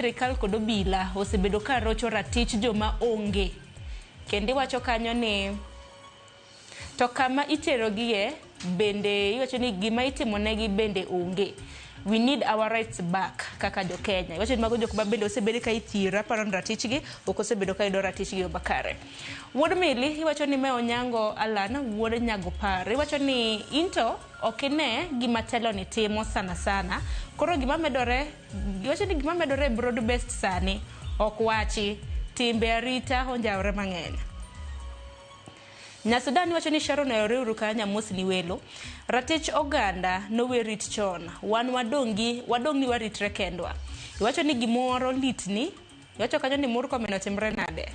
Sirikal kod obila osebedo ka rocho ratich joma onge. Kendo iwacho kanyo ni to kama iterogie bende iwacho ni gima itimonegi bende onge. We need our rights back kaka jo Kenya. Iwacho ni mago jok ma bende osebed ka ithiro, aparo ni ratichgi ok osebedo ka yudo ratichgi e yo makare. Wuod Mili iwacho ni me Onyango Alan wuod Nyagopar. Iwacho ni into ok ine gima telo ni timo sana sana. Koro gima medore iwacho ni gima medore e broad based sani ok wachi timbe arita onjawre mang'eny. Nyasudan wacho ni Sharon oyawre kanyo amos ni welo. Ratich oganda nowe rit chon. Wan wadong' wadong' ni waritre kendwa. Iwacho ni gimoro litni. Iwacho kanyo ni Murkomen otimre nade?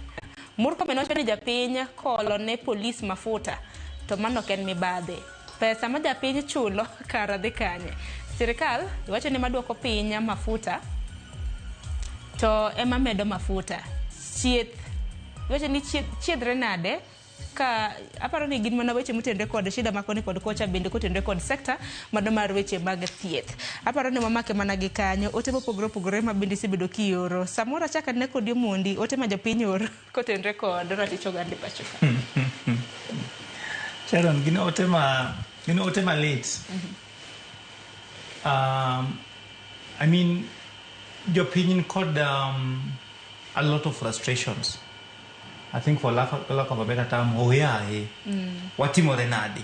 Murkomen wacho ni japiny kolo ne polis mafuta to mano ok en mibadhi. Pesa ma japiny chulo kara dhi kanye? Sirikal iwacho ni maduoko piny mafuta to ema medo mafuta. Chieth iwacho ni chiedhre nade ka aparo ni gin mana weche motenore kod shida ma koni kod kocha bende kotenore kod sekta mano mar weche mag thieth. Aparo ni wamake mana gi kanyo ote mopogore opogore ma bende isebedo kioro. Samoro achak ane kodi Omondi ote ma jopiny oro kotenore kod ratich oganda e pacho ka. Sharon, gin ote malit. I mean, jopiny ni kod a lot of frustrations. I think for lack of a better term, oyaye. Watimore nadi?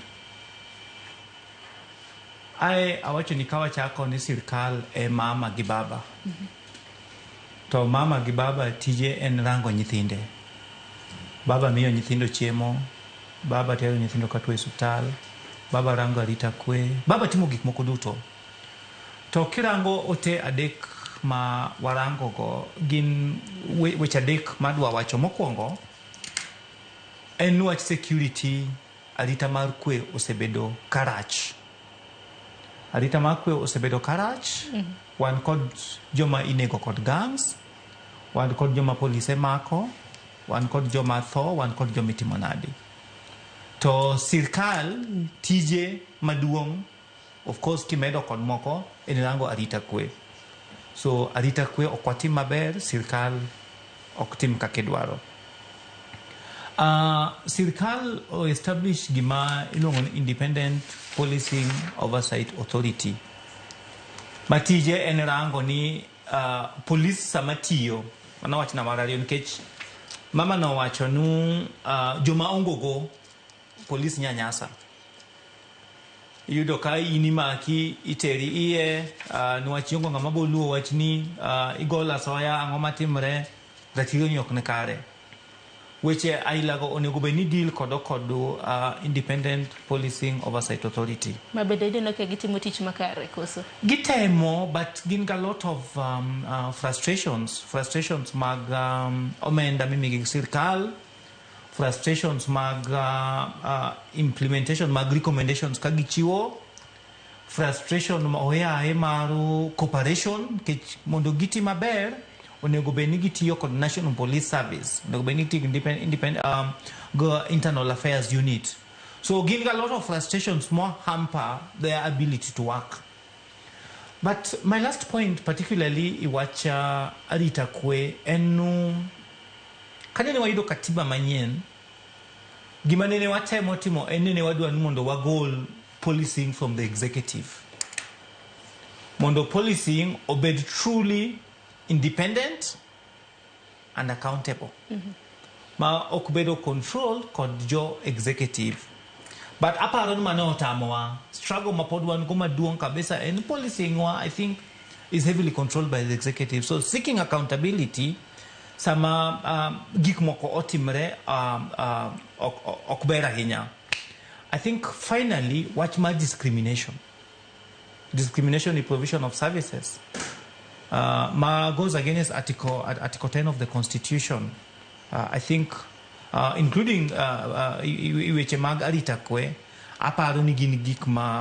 Ae awacho ni kawachako ni sirkal e mama gi baba. To mama gi baba tije en rango nyithinde. Baba miyo nyithindo chiemo, baba tero nyithindo katuo e osiptal, baba rango arita kwe, baba timo gik moko duto. To kirango ote adek ma warango go gin weche adek madwa wacho. Mokwongo en wach security, arita mar kwe osebedo karach. Arita mar kwe osebedo karach. Wan kod joma inego kod gangs, wan kod joma polise mako, wan kod joma tho, wan kod joma itimo nadi. To sirkal tije maduong' of course kimedo kod moko en rango arita kwe. So arita kwe ok watim maber, sirkal ok tim kaka idwaro. Sirkal o establish gima iluongo ni Independent Policing Oversight Authority. Ma tije en rango ni polis sama tiyo, mano wachna mar ariyo nikech mama nowacho nu joma ongo go polis nyanyasa. Iyudo ka in imaki iteri iye niwach ionge ng'ama bo luwo wachni, igolo asoya ang'o matimre, ratiro ni ok ni kare. Weche ailago onego bed ni deal kod Independent Policing Oversight Authority. Ma bende ineno ka gitimo tich makare koso? Gitemo, but gin ga lot of frustrations mag omenda mimigi gi sirkal, frustrations mag implementation mag recommendations ka gichiwo, frustration ma oyaye mar cooperation nikech mondo giti maber onego bed ni gitiyo kod National Police Service, onego bed ni gitiyo gi independent go Internal Affairs Unit. So gin ga lot of frustrations mo hamper their ability to work. But my last point, particularly i wach arita kwe, en nu kanene wayudo katiba manyien, gima nene watemo timo en nene wadwa ni mondo wagol policing from the executive. Mondo policing obed truly independent and accountable. Ma ok bedo control kod jo executive. But aparo ni mano otamowa. Struggle ma pod wan go maduong' kabisa en policing wa, I think, is heavily controlled by the executive. So seeking accountability sama gik moko otimre ok ber ahinya. I think finally wach mar discrimination. Discrimination in provision of services. Ma goes against Article 10 of the Constitution. I think including weche mag arita kwe, aparo ni gin gik ma